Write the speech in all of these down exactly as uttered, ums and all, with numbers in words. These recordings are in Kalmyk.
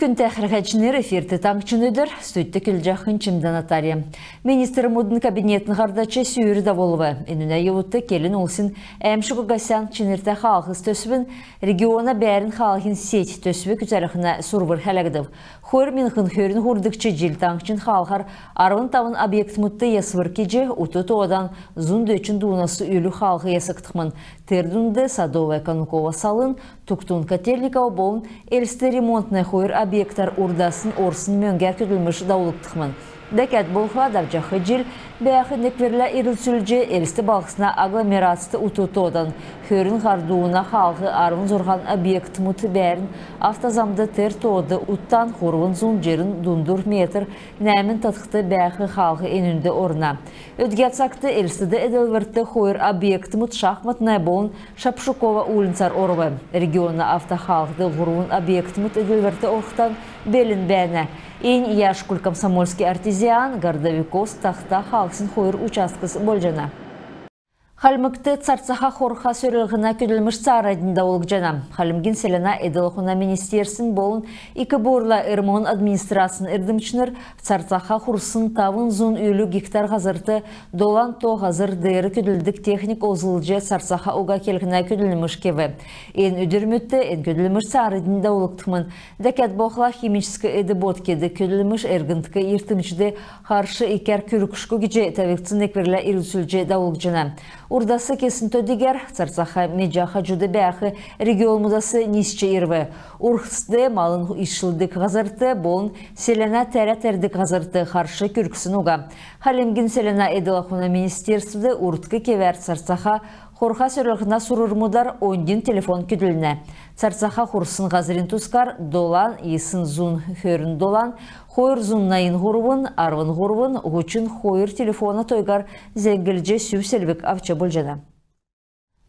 Күндтә хәләһәчнр, эфирт «Таңһчин өдр», студьд көдлҗәхнь Чимдә Наталья. Министрмүдин кабинетин һардач сүүр давулв. Энүнә йовудт келн улсин әәмшг уга сән чинртә хаалһс төсвин, региона бәәрн хаалһин сеть төсв күцәлһнә сурвр хәләгдв. Хойр миңһн хөрн һурвдгч җил таңһчин хаалһар арвн тавн объектмудт ясвр кеҗ, ут тоодан зун дөчн дуунас үлү хаалһ ясгдхмн. Тер дунд Садовая — Кануково — Салын, Тугтун — Котельниково болн Элст — Ремонтная хойр объектар урдаснь орсн мөңгәр көдлмш давулгдхмн. Дәкәд болхла, давҗах җил бәәх некврлә ирлцүлҗ, Элст балһсна агломерацд ут тоодан хөрн һар дууна хаалһ арвн зурһан объектмуд бәәрн автозамд, тер тоод уттан һурвн зун җирн дундур метр нәәмн татхд бәәх хаалһ энүнд орна. Өдгә цагт Элстд эдлврт хойр объектмуд Шахматная болн Шапшукова уульнцар орв. Региона автохаалһд һурвн объектмуд эдлврт орхдан белн бәәнә. Эннь Яшкуль — Комсомольский — Артезиан, Городовиковск — Тахта хаалһсин хойр участкс болҗана. Хальмгт царцаха хорха сөрлһнә көдлмш цааранднь давулгдҗана. Хальмгин селәнә эдл-ахун министерствин болн Ик-Бурла РМО-н администрацин эрдмчнр царцаха хурсн тавн зун үлү гектар һазрт долан то һазр деер көдлдг техник олзлҗ царцаха уга келһнә көдлмш кев. Эн өдрмүдт эн көдлмш цааранднь давулгдхмн. Дәкәд болхла, химическ эд-бод кедг көдлмш эргндк йиртмҗд харш икәр күргшго гиҗ тәвгдсн некврлә ирлцүлҗ давулгдҗана. Урдаснь кесн то-дигәр царцаха меҗә хаҗуд бәәх регионмудас нисҗ ирв. Урһцд, малын идшлдг һазрт болн селәнә тәрә тәрдг һазрт харш күргсн уга. Хальмгин селәнә эдл-ахун министерствд урдк кевәр царцаха хорха сөрлһнә сурврмудар оньдин телефон көдлнә. Царцаха хурсн һазрин тускар долан йисн зун хөрн долан, хойр зун найн һурвн, арвн һурвн, һучн хойр телефона тооһар зәңглҗ сүв-селвг авч болҗана.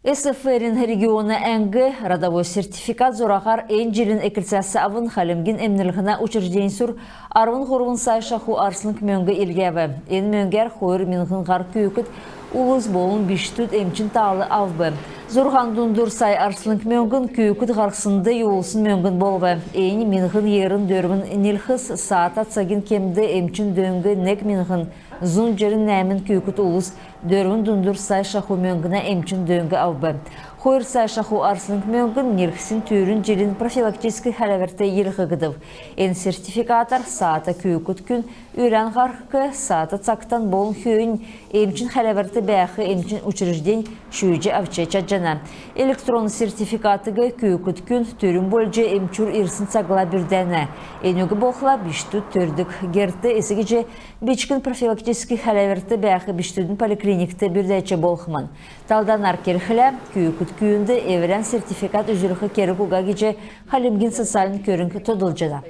СФР-ин региона әңг родовой сертификат зураһар эн җилин эклцәс авн Хальмгин эмнлһнә учрежденьсүр арвн һурвн сай шаху арслң мөңг илгәв. Эн мөңгәр хойр миңһн һар күүкд улс болн бичкдүд эмчин таал авв. Зурһан дундур сай арслң мөңгн күүкд һарһснд йовулсн мөңгн болв. Эннь миңһн йирн дөрвн нилхс. Саата цагин кемд эмчин дөң нег миңһн зун җирн нәәмн күүкд улс дөрвн дундур сай шаху мөңгнә эмчин дөң авв. Хойр сай шаху арслң мөңгн нилхсин түрүн җилин профилактическ хәләврт йилһгдв. Эн сертификатар саата күүкд күн үрән һарһх, саата цагтан болн хөөннь эмчин хәләврт бәәх эмчин учреждень шүүҗ авч чадҗана. Электронн сертификатыг күүкд күн түрүн болҗ эмчүр ирсн цагла бүрдәнә. Энүг болхла бичкдүд төрдг герт, эс гиҗ бичкн профилактическ хәләврт бәәх бичкдүдин поликлиникт бүрдәҗ болхмн. Талданар келхлә, күүкд күүнд эврән сертификат үзүлх керг уга гиҗ Хальмгин социальн көрң тодлҗана.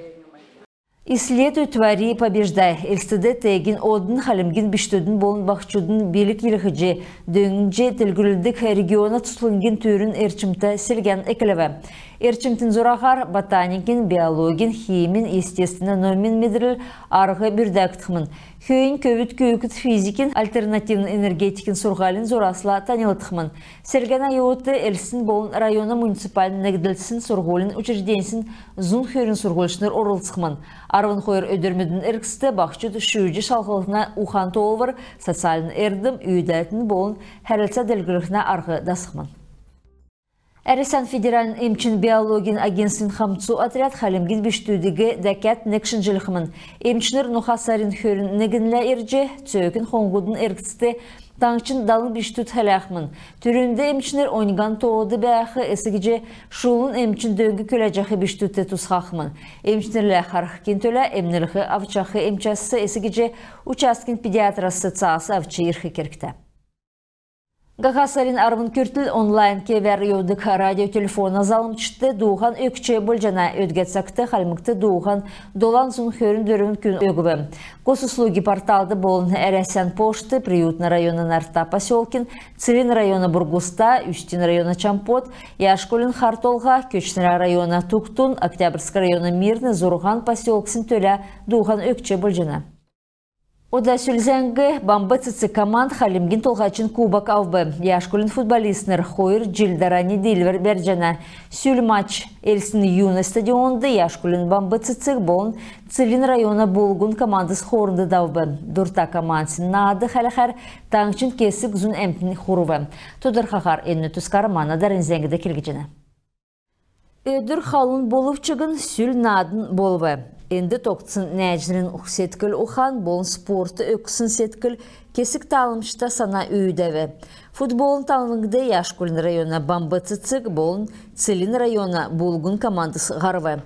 «Исследуй, твори, побеждай». Элстд «Теегин одн» хальмгин бичкдүдин болн баһчудын билг йилһҗ, дөңнҗ делгрүлдг региона туслңгин түрүн эрчмтә селгән эклв. Эрчмтин зураһар ботаникин, биологин, химин, естественн номин медрл, арһ бүрдәгдхмн. Хөөннь көвүд күүкд физикин, альтернативн энергетикин сурһулин зурасла таньлдхмн. Селгәнә йовудт Элстин болн района муниципальн негдлцсин сурһулин учрежденьсин зун хөрн сурһульчнр орлцхмн. Арвн хойр өдрмүдин эргцд баһчуд шүүҗ шалһлһна ухан-тоолвр, социальн эрдм, үүдәлтин болн хәрлцә делгрүллһнә арһ дасхмн. Әрәсән федеральн эмчин биологин агентствин хамцу отряд хальмгин бичкдүдиг дәкәд нег шинҗлхмн. Эмчнр ноха сарин хөрн негнлә ирҗ, цөөкн хонгудын эргцд таңһчин далн бичкдүд хәләхмн. Түрүнд эмчнр оньган тоод бәәх, эс гиҗ шулун эмчин дөң күләҗәх бичкдүдт тусхахмн. Эмчнрлә харһхин төлә эмнлһ авчах эмчәс, эс гиҗ участкин педиатрас цаас авч ирх кергтә. Һаха сарин арвн күртл онлайн кевәр йовдг радиотелефона залмчт дууһан өгч болҗана. Өдгә цагт Хальмгт дууһан долан зун хөрн дөрвн күн өгв. Госуслуги порталд болн Әрәсән почтд Приютн района Нарта поселкин, Целинн района Бургуста, Үстин района Чомпот, Яшкулин Хар Толһа, Көтчнрә района Тугтун, Октябрьск района Мирн зурһан поселксин төлә дууһан өгч болҗана. Ода сүл зәңг. «Бамб цецг» команд Хальмгин Толһачин кубок авв. Яшкулин футболистнр хойр җил дарани диилвр бәрҗәнә. Сүл матч Элстин «Юность» стадионд Яшкулин «Бамб цецг» болн Целинн района «Булгун» командс хоорнд давв. Дурта командсин наад хәләхәр таңһчин кесг зун әмтн хурв. Тодрхаһар энүнә тускар мана дарани зәңгд келгдҗәнә. Өдр халун болв чигн, сүл наадн болв. Энд тогтсн нәәҗнрин седкл-ухан болн спортд өгсн седкл кесг таалмҗта сана үүдәв. Футболын талвңд Яшкулин района «Бамб цецг» болн Целинн района «Булгун» командс һарв.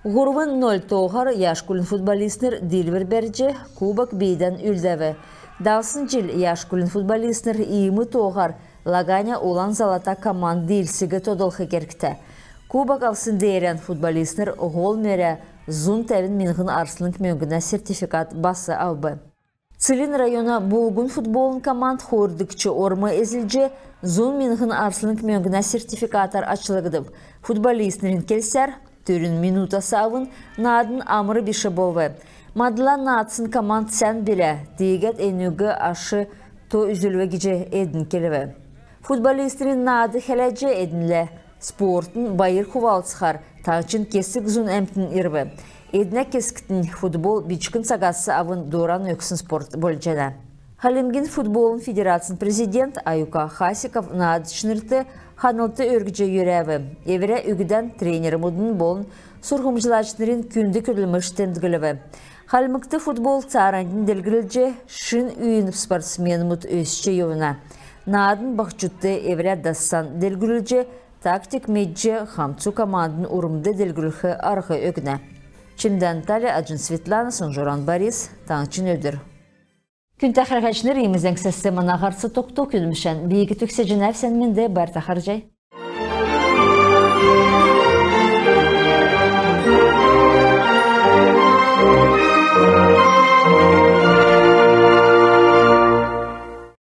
Һурвн-ноль тооһар Яшкулин футболистнр диилвр бәрҗ, кубок бийдән үлдәв. Давсн җил Яшкулин футболистнр иим тооһар Лаганя «Улан Залата» команд диилсиг тодлх кергтә. Кубок авсн деерән футболистнр һол мөрә зун тәвн миңһн арслң мөңгнә сертификат бас авв. Целинн района «Булгун» футболын команд хойрдгч орм эзлҗ, зун миңһн арслң мөңгнә сертификатар ачлгдв. Футболистнрин келсәр, түрүн минутас авн наадн амр биш болв. Мадла наадсн команд сән билә, тиигәд энүг аш то үзүлв гиҗ эдн келв. Футболистнрин наад хәләҗ, эднлә спортын байр хувалцхар таңһчин кесг зун әмтн ирв. Эднә кесгтнь футбол бичкн цагас авн дуран өгсн спорт болҗана. Хальмгин футболын федерацин президент Аюка Хасиков наадачнрт ханлт өргҗ йөрәв. Эврә үгдән тренермүдин болн сурһмҗлачнрин күнд көдлмш темдглв. Хальмгт футбол цааранднь делгрҗ, шин үйин спортсменмүд өсч йовна. Наадн баһчудт эврә дассан делгрүлҗ, тактик медҗ, хамцу командын урмд делгрүлх арһ өгнә. Чимдән Тали, Аҗин Светлана, Сонҗуран Борис, «Таңһчин өдр». Күндтә хәләһәчнр, иим зәңгсәс мана һарц тогтв. Көдлмшән би төгсәҗәнәв. Сән менд, байрта харһий.